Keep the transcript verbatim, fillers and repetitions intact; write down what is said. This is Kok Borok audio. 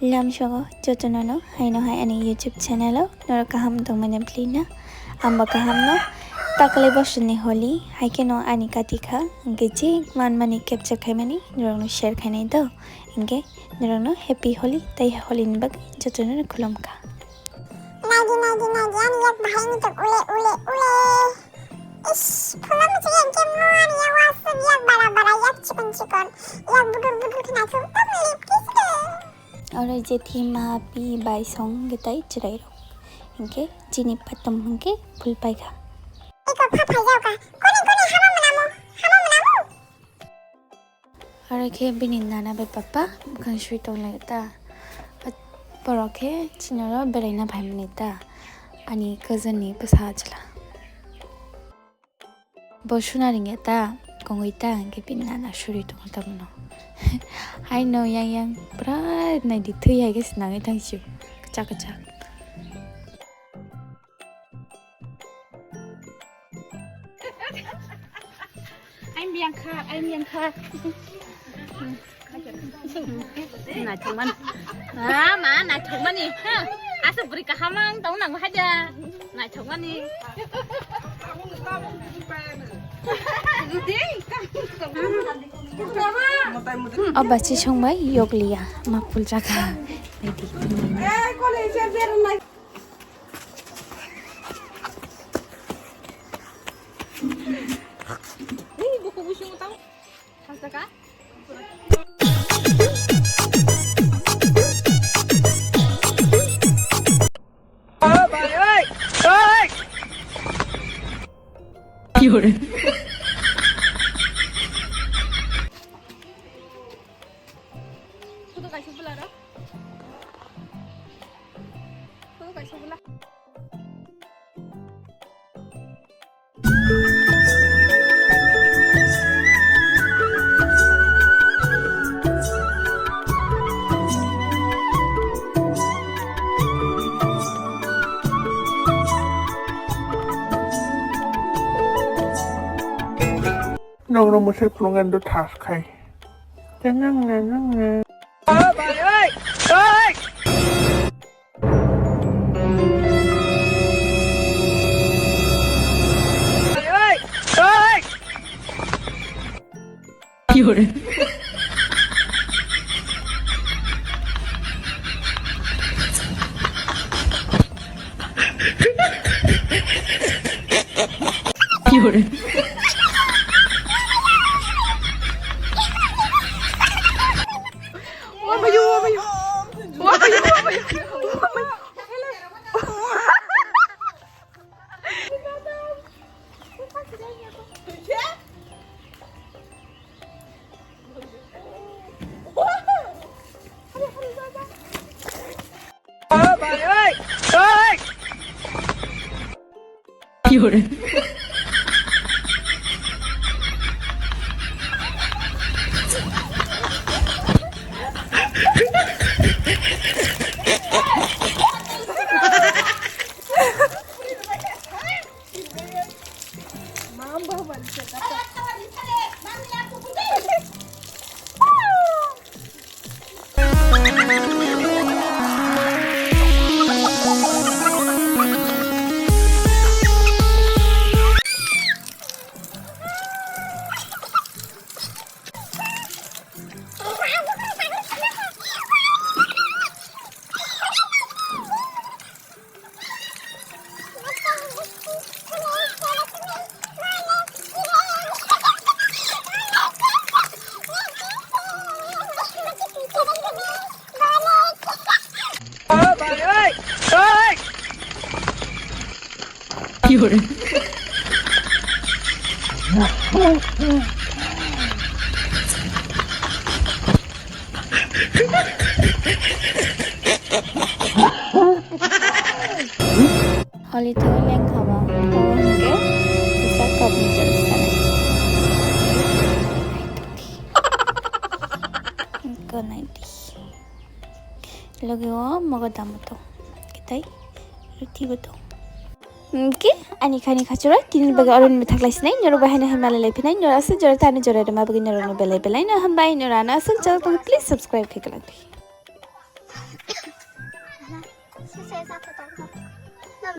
Lamsogo jotono no haino hai ani YouTube channel o norok kaham tongmani phlina, amba kaham no takle bosoni holi hai khe no ani kati kha, hwnkhe je manmani capture khaimani norok no share khainai do, hwnkhe norok no happy holi tei holi ni bagwi jotono no khulum kha. Nagi, nagi, nagi, ani yak bahai ni tok ule, ule, ule. Ish, phulo muchung yang kemno ani yak wasuk, yak bara bara, yak chikon chikon, yak budur budur khna thum tam lip kiss de. Oro je thima pi bai song getai chwrai rok. Hwnkhe chini patom hwnkhe phul paikha. Eko pha phai jao ka. Koni koni hama mwnamo, hama mwnamo. Aro khe bini nana bai papa bwkhang sui tong lai ta. Borok khe chini oro beraina phaimani ta, ani cousin ni bwsa chwla. Bo suna ringya ta, kongwi ta, hwnkhe bini nana suri tongo tamono. Haino yang yang pura naidi thwi hai khe se nangwi tang sio, kwchak kwchak. Ayang biyang kha, ayang biyang kha. Naithokmani. Ah, ma, naithokmani. Ha, aswk bwrwi kaham ang tong nango haja. Naithokmani. O bachi songbai yokliya, ma pul jakha. Photo kaisa bwla rw. Photo kaisa bwla. Nokno mwsai phulungan do thas khai. Tei nang na, nang na. Holi thangwi lengkha ba, abo hwnkhe kisa cup noodles sanai. Ganaidi. Logi o mogo damo tong. Kitai ruti bo tong. Hwnkhe ani khani khachura tini bagwi oro ni thak lai sinai, norok bai haino hai malai lai phinai, norok aswk jora tani jora rwma bagwi norok no belai belai no hambai, norok ano aswk jora tong, please subscribe khe kwlangdi.